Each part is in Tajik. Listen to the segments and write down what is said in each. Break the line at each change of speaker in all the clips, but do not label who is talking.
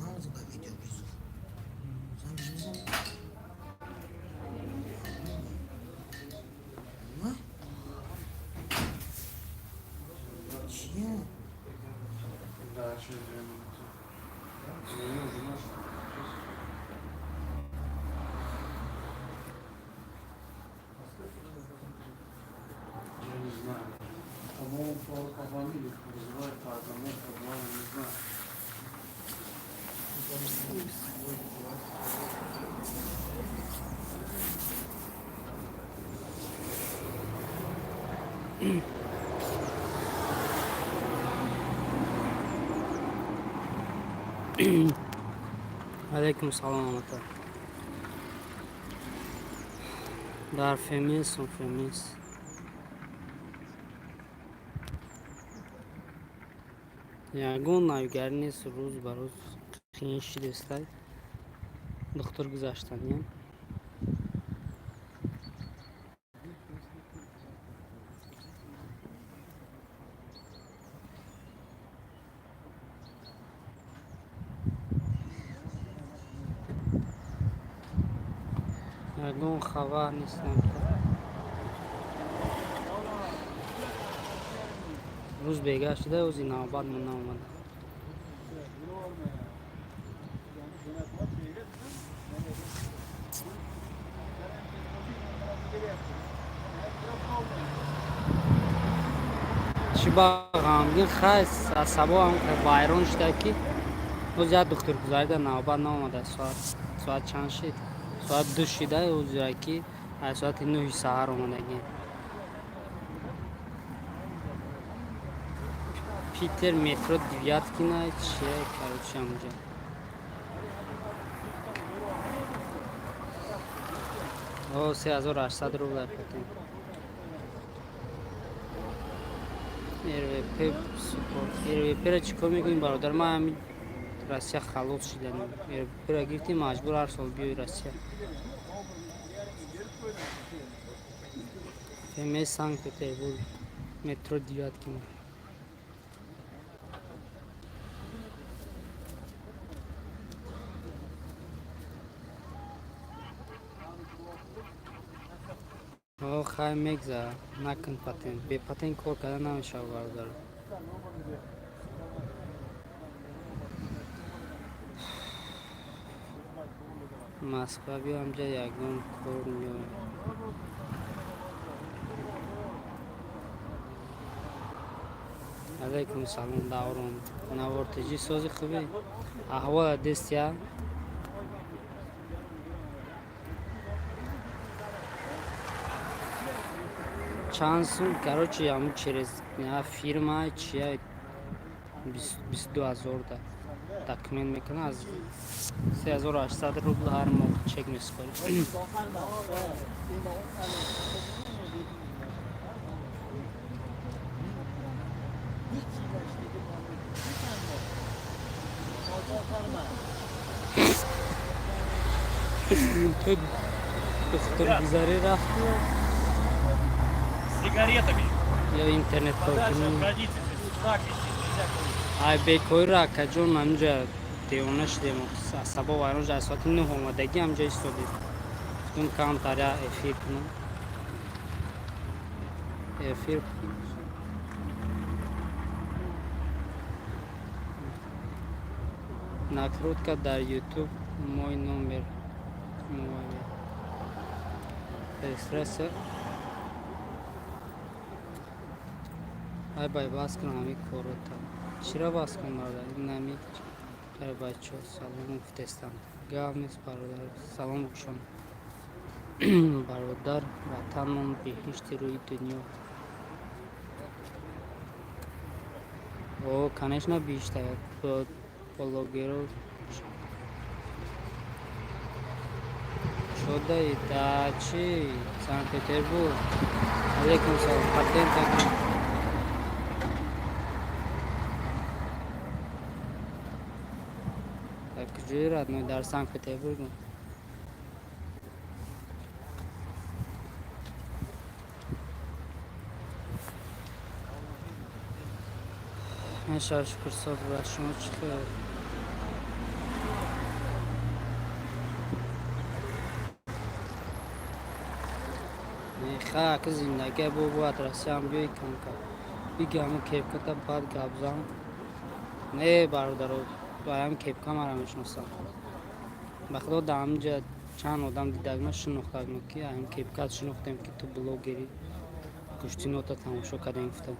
Занг ба видеовызов. Зангш бизан. Ма? Чия?
Да, через 2 минуты. Звонил жена, что Я не знаю. По-моему, по фамилии их вызывают, по одному, по два, я не знаю.
Алейкум салом, ата. Дар ФМС, ФМС. Ягон навигарӣ нест, рӯз ба рӯз қиин шидестай. Духтур гузаштаниям. Ягон хабар нестам. Рӯз бега шуда, ӯзи навбат мо наомада. Чӣ ба ғамгин, хай, асабоам вайрон шуда, ки боз як духтур гузарида, навбат наомада. Соат чанд шид? Соат 2 шида, ӯзира ки аз соати 9-и саҳар омадагӣ. Питер, метро Девяткина чия, короче, ҳамуҷа. О, 3800 рубл патент. РВП РВП-ра чӣ кор мекунӣ, бародар? Ман ҳамин Россия халос шиданем. РВП-ра гирифтем, маҷбур ҳар сол биёи Россия. ФМС, Санкт Петербург, метро Девяткина. О, хай, мегзара, накун патент. Бе патент кор карда намешавад, бародар. Москва биё, ҳамҷа ягон кор меояд. Алайкум салом, Даврон. Навортиҷӣ сози, хубӣ? Аҳвола дестия? Чанд сум, короче, ҳамун через фирма чия, 22 000 да документ мекунад, аз 3800 рубл ҳар моҳ чек месупорӣ. Ту духтургузарӣ рафтӣ?
С сигаретами.
Ё интернет кор
Подальше
кунӣ?
от границы здесь знак висит, нельзя курить.
Ай, бекоира, акаҷон, ҳаминҷа девона шудем, асабо вайрон шуд. Аз соати 9 омадагӣ ҳамҷа истодем. Гуфтем, камтар я эфир кунам, эфир. Накрутка дар Ютуб, мой номер мобайл, регистрация. Ай, бай, бас кун ҳамин корота. Чира бас кун, бародар? Инами бачо, салом гуфтестам. Гап нест, бародар, салом гӯшон. Бародар, ватанмон беҳишти рӯи дунё. О, конечно, биҳишта. Блогеро шодаи да чи, Санкт Петербург. Алейкум салом. Патент ака. Дар куҷои, родной? Дар Санкт Петербург. Мешава, шукр, соз. Ба шумо чӣ хел? Хай, ака, зиндагия бо бояд Россиям биёй, камка биги ҳамун кепката, баъд гап зан. Не, бародаро, ҳам кепка мара мешиносам. Ба худо, дар ҳаминҷа чанд одам дидагма, шинохтагма, ки ҳам кепкат шинохтем, ки ту блогери, гӯштинота тамошо кардем, гуфтам.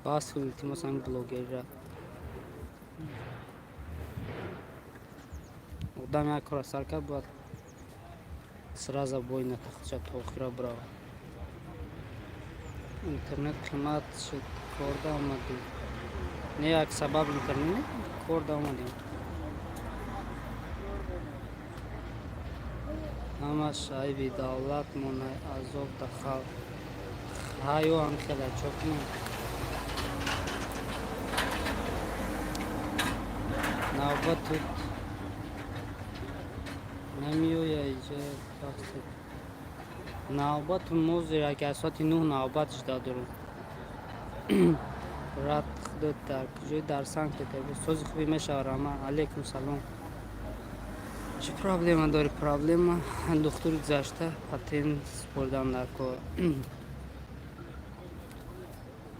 Бас кун, илтимос, ҳамин блогерира. Одам як кора сар кард, бояд сразу бой натахча, то охира бирава. Интернет қимат шуд, корда омадем. Не, як сабаб интернет, корда омадем. Ҳамаш айби давлат монай, азоб да халқ. Ҳайё, ҳам хела чо кунем? Навбатут намеоя иҷа вақте навбату мозир, агар соати 9 навбат жда дорум. Брат, худот дар куҷои? Дар Санкт Петербург. Сози хубӣ мешава, рама. Алейкум салом. Чӣ проблема дори? Проблема духтури гузашта, патент супордам дар кор.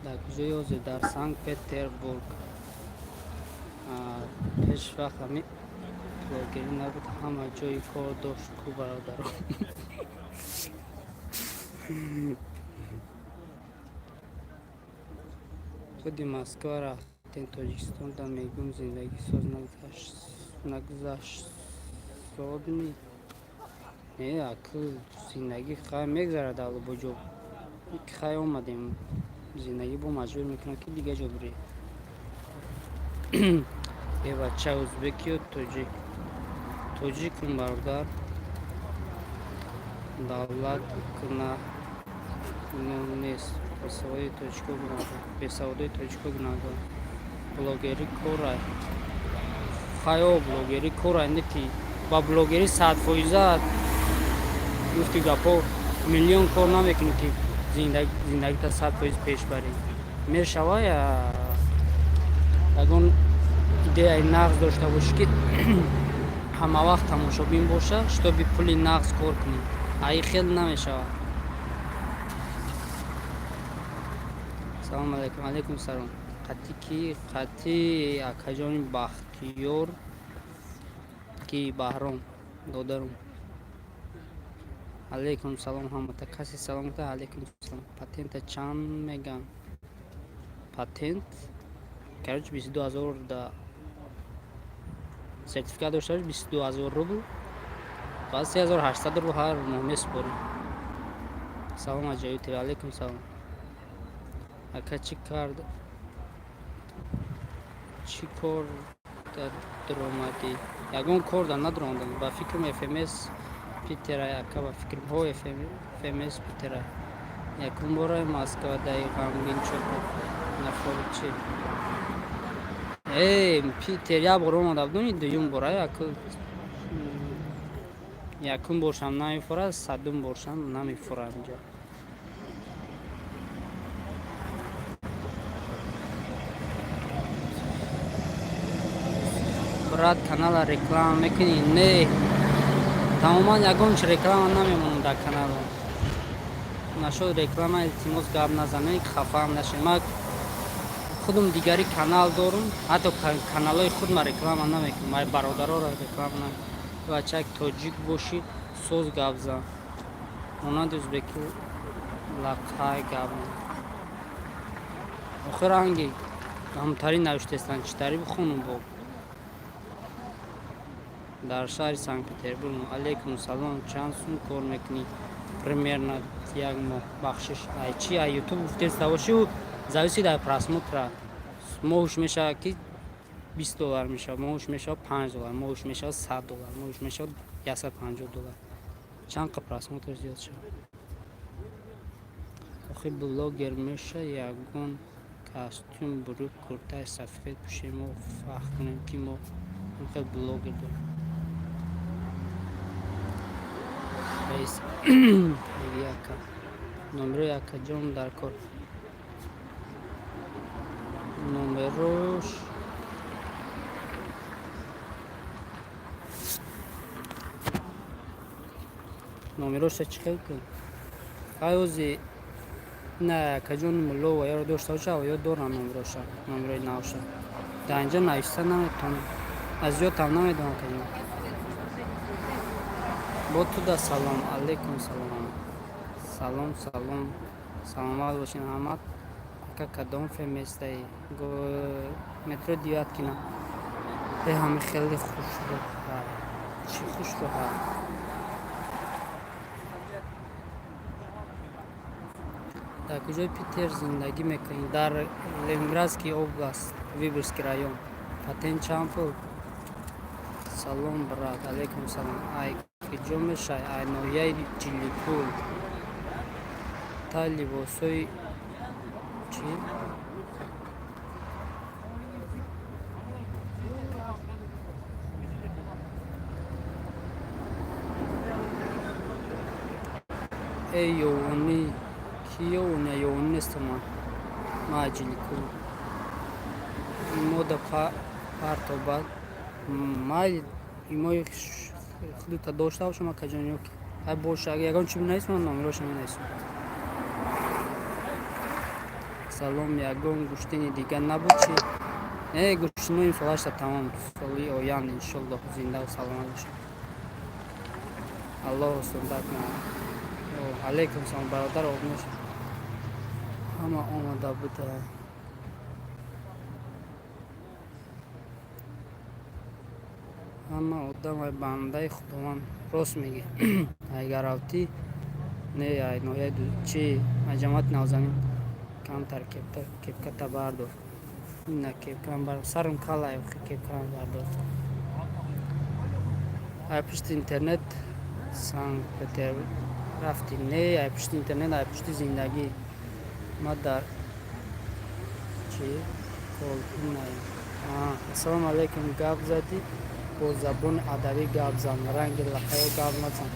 Дар куҷои ҳозир? Дар Санкт Петербург. Пеш вақт ҳами блогерӣ набуд, ҳама ҷои кор дошт ку, бародаро. Худи Москва рафтем, Тоҷикистон да мегӯм, зиндагӣ соз нагузаштсодми. Не, акл зиндагӣ хай мегзарад алло ҷо хай омадем, зиндагӣ бо маҷбур мекунад, ки дига ҷо бирӣ. Э, бача, узбекиё тоҷик? Тоҷикум, бародар. Давлат куна нест, бесаводи тоҷико гунаҳгор, бесаводои тоҷико гунаҳгор. Блогерӣ корай? Хайо, блогерӣ корай, не ки ба блогерӣ 100%, гуфти гапо, миллион кор намекунӣ, ки зиндагита 100% пеш барӣ. Мешава, ягон идеяи нағз дошта бошӣ, ки ҳама вақт тамошобин боша, чтобы пули нағз кор кунӣ. Аи хел намешавад. Салому алайкум. Алайкум салом. Қатӣ ки? Қатӣ акаҷони Бахтиёр, ки Баҳром додарум. Алайкум салом ҳамата. Касе салом гуфта, алайкум салом. Патента чанд меган? Патент, короче, 22 000 да сертификат дошта бош, 22 000 рубл, баъд 3800 рубл ҳар моҳ месупорем. Салом, аҷоиб. Алайкум салом. Ака, чӣ кард, чӣ кор даромадӣ? Ягон кор да надаромадам. Ба фикрам, ФМС Питера, ака, ба фикрам, ҳо, ФМС Питера. Якум бора Москва даи ғамгин шуд, нафор чи? Э, Питер як бор омада будум, дуюм бора. Якум боршам намефора, садум боршам намефора инҷа. Брат, канала реклама мекунӣ? Не, тамоман ягон чи реклама намемонам дар канала. Нашуд реклама, илтимос, гап назанед, хафаам нашед. Ман худум дигари канал дорум, ҳатто каналҳои худма реклама намекунам, ай бародароро реклама намекунам. Бачак, тоҷик бошӣ, соз гап зан, монанди узбеки лақай гап. Охир ранги ҳамтарин навиштестанд, читари бихонум? Бо дар шаҳри Санкт Петербург. Алейкум салом. Чанд сум кор мекунӣ примерно як моҳ? Бахшиш, ай чи, ай Ютуб гуфтеста бошӣ, зависит ай просмотра. Моҳуш мешавад, ки 20 доллар мешавад, моҳуш мешавад 5 доллар, моҳуш мешавад 100 доллар, моҳуш мешавад 150 доллар. Чанд қа просмотр зиёд шавад. Охи, блогер меша, ягон костюм, брюк, куртаи сафед пӯшем, мо фахр кунем, ки мо хел блогер дорем. Раис яка номерои акаҷон дар кор, номерош. Номероша чӣ хел кун? Хай, ози на акаҷони мулло ва яро дошта боша, ё дорам номероша, номерои навша. Дар инҷа нависта наметавонам. Аз ёдам намедонам, акаҷон. Бо туда салом, алейкум салом. Салом, салом. Саломат бошин ҳамат. Ака, кадом феместаи? Метро Девяткино. Э, ҳами хеле хушрӯ. Чӣ хушрӯ? Дар куҷои Питер зиндагӣ мекунӣ? Дар Ленинградский область, Выборгский район. Патент чанд пул? Салом, брат. Алейкум салом. Ай куҷо мешавӣ? Ай ноҳияи Ҷиликул. Та либосҳои чӣ? Э, ёвонӣ, ки ёвони? Ёвонӣ нестам ман. Ман аз Ҷиликул. Мода партобад. Майли, имои худута дошта бошам, акаҷон, ё ки ай боша, агар ягон чи бинависам, ман номероша менависам. Салом, ягон гӯштини дигар набуд чӣ? Э, гӯштинои имсолашта тамом. Соли оянд, иншоллоҳ, зиндаву саломат бошем. Аллоҳ осонда кунад. Алейкум салом, бародар. Обнуш ҳама омада буда. Ҳама одам ай бандаи Худованд. Рост мегӣ. Ай Гаравтӣ? Не, ай ноҳияи чи, ай ҷамоати Навзамин. Камтар кепката бардор. Ина кепкам бар сарам калай, кепкам бардор. Ай пушти интернет Санкт Петербург рафтӣ? Не, ай пушти интернет, ай пушти зиндагӣ. Ма дар чи Колпинаем. Ассалому алайкум, гап задӣ, бо забони адабӣ гап зан, ранги лақаё гап назан.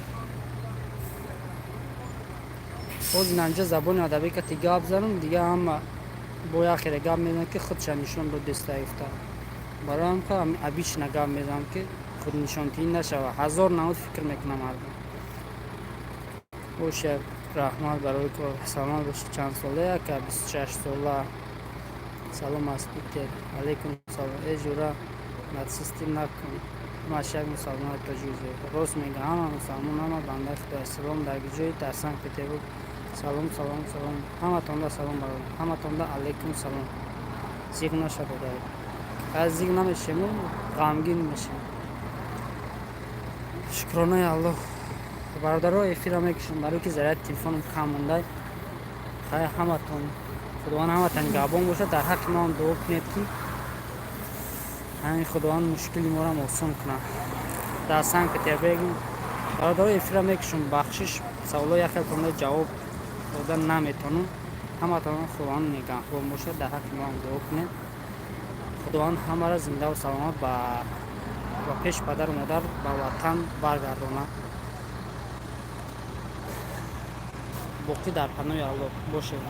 Боз инанҷа забони адабӣ кати гап занам, дига ҳама бо яхеле гап мезанам, ки худша нишон додеста гуфта. Барои ҳам обычно гап мезанам, ки худнишонтиҳӣ нашава. Ҳазор намуд фикр мекунам мардум. Боша, раҳмат барои кор. Саломат бошӣ. Чанд сола, ака? 26 сола. Салом аз Питер. Алейкум салом. Э, ҷура, нацистӣ накун. Ҳамаш як мусалмони тоҷик. Рост мега, ҳама мусалмон, ҳама бандаи Худо. Салом, дар куҷои? Дар Санкт Петербург. Салом, салом, салом. Ҳаматонда салом, бародар. Ҳаматонда алейкум салом. Зиқ нашавед. Аз зиқ намешему, ғамгин мешем. Шукронаи Аллоҳ. Бародаро, эфира мекушам, барои ки заряди телефонам кам мондай. Хай, ҳаматон Худованд ҳаматон нигаҳбон бошад. Дар ҳаққи мо ҳам дуо кунед, ки ҳамин Худованд мушкили моро осон кунад. Дар Санкт Петербург. Бародаро, эфира мекушам, бахшиш, саволҳои яхелтонда ҷавоб дода наметавонам. Ҳаматон Худованд нигаҳбон бошад. Дар ҳаққи мо ҳам дуо кунед. Худованд ҳамаро зиндаву саломат ба пеши падару модар, ба ватан баргардонад. Боқӣ дар паноҳи Аллоҳ бошед.